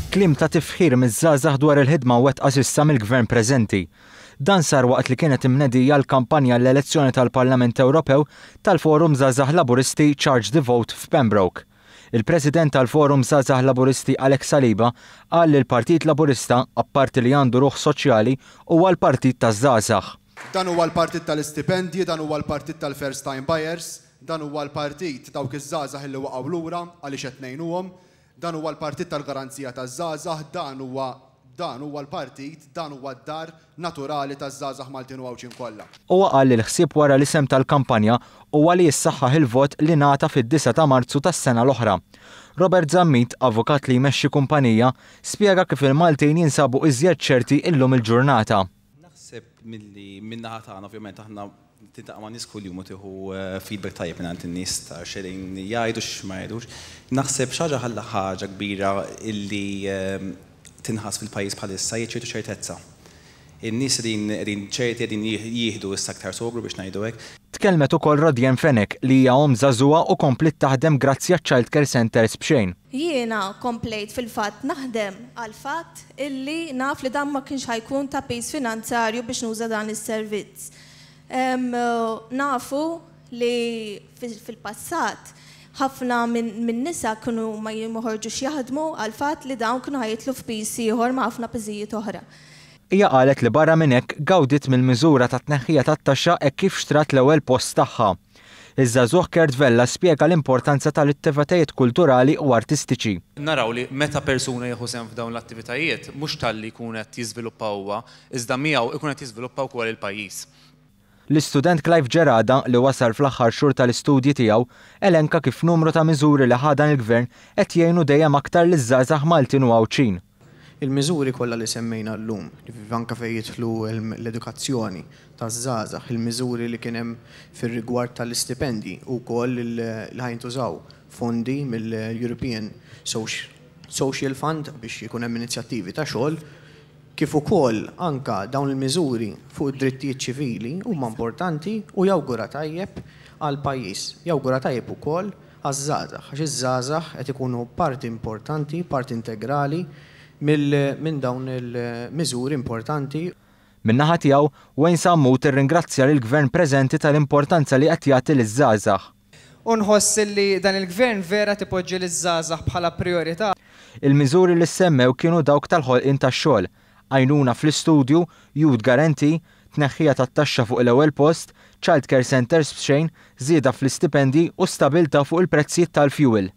Kliem ta' tifħir miż-żgħażagħ dwar il-ħidma mwettqa s'issa mill-Gvern preżenti. Dan sar waqt li kienet imnedija l-kampanja għall-elezzjoni tal-Parlament Ewropew tal-Forum Żgħażagħ Laburisti Charge the Vote f'Pembroke. Il-President tal-Forum Żgħażagħ Laburisti Alex Saliba qal li l-Partit Laburista, apparti li għandu ruħ soċjali, huwa l-partit taż-żgħażagħ. Dan huwa l-partit tal-istipendji, dan huwa l-partit tal-first time buyers, dan huwa l-partit dawk iż-żgħażagħ illi waqgħu lura għaliex qed ngħinuhom, dan huwa l-partit tal-garanzija taż-żgħażagħ, dan huwa dan huwa l-partit, dan huwa d-dar naturali taż-żgħażagħ Maltin u Għawdxin kollha. Huwa qal li l-ħsieb wara l-isem tal-kampanja huwa li jissaħħaħ il-vot li ngħata fid-disgħa ta' Marzu tas-sena l-oħra. Robert Zammit, avukat li jmexxi kumpanija, spjega kif il-Maltin jinsabu iżjed ċerti illum il-ġurnata. Naħseb milli min-naħa tagħna ovvjament aħna tiltaqa' ma' nies kuljum u tieħu feedback tajjeb mingħand in-nies ta' x'qegħdin jgħidu x'ma jgħidux. Naħseb xi ħaġa ħaġa kbira illi tinħass fil-pajjiż bħalissa hija ċertu ċertezza. In-nies qegħdin qegħdin ċerti qegħdin jieħdu issa aktar sogru biex ngħidu hekk. Tkellmet ukoll Rodianne Fenech li hija omm żagħżugħa u kompliet taħdem grazzi għaċ-child care centres b'xejn. Jiena komplejt fil-fatt naħdem għall-fatt illi naf li dan ma kienx ħa jkun ta' piż finanzarju biex nuża dan is-servizz. Nafu li fil-passat ħafna min-nisa kienu ma joħorġux jaħdmu għall-fatt li dawn kienu ħa jidħlu f'piż ieħor ma' ħafna piżijiet oħra. Hija qalet li barra minn hekk gawdiet mill-miżura tat-tneħħija tat-taxxa hekk kif xtrat l-ewwel post tagħha. Iż-żagħżugħ Kurt Vella spjega l-importanza tal-attivitajiet kulturali u artistiċi. Naraw li meta persuna jieħu sehem f'dawn l-attivitajiet mhux talli jkun qed jiżviluppa huwa, iżda miegħu ikun qed jiżviluppa wkoll il-pajjiż. L-istudent Clive Gerada, li wasal fl-aħħar xhur tal-istudji tiegħu, elenka kif numru ta' miżuri li ħa dan il-Gvern qed jgħinu dejjem aktar liż-żgħażagħ Maltin u Għawdxin. Il-miżuri kollha li semmejna llum, jiġifieri anke fejn jidħlu l-edukazzjoni taż-żgħażagħ, il-miżuri li kien hemm fir-rigward tal-istipendji u wkoll li ħa jintużaw fondi mill-European Social Fund biex ikun hemm inizjattivi ta' xogħol, kif ukoll anke dawn il-miżuri fuq id-drittijiet ċivili huma importanti u jawgura tajjeb għall-pajjiż. Jawgura tajjeb ukoll għaż-żgħażagħ għax iż-żgħażagħ qed ikunu parti importanti, parti integrali minn dawn il-miżuri importanti. Min-naħa tiegħu, Wayne Sammut irringrazzja lill-Gvern preżenti tal-importanza li qed jagħti liż-żgħażagħ. U nħoss li dan il-Gvern vera qed ipoġġi liż-żgħażagħ bħala prijorità. Il-miżuri li ssemmew kienu dawk tal-ħolqien tax-xogħol, għajnuna fl-istudju, youth guarantee, tneħħija tat-taxxa fuq l-ewwel post, child care centres b'xejn, żieda fl-istipendji u stabilità fuq il-prezzijiet tal-fuel.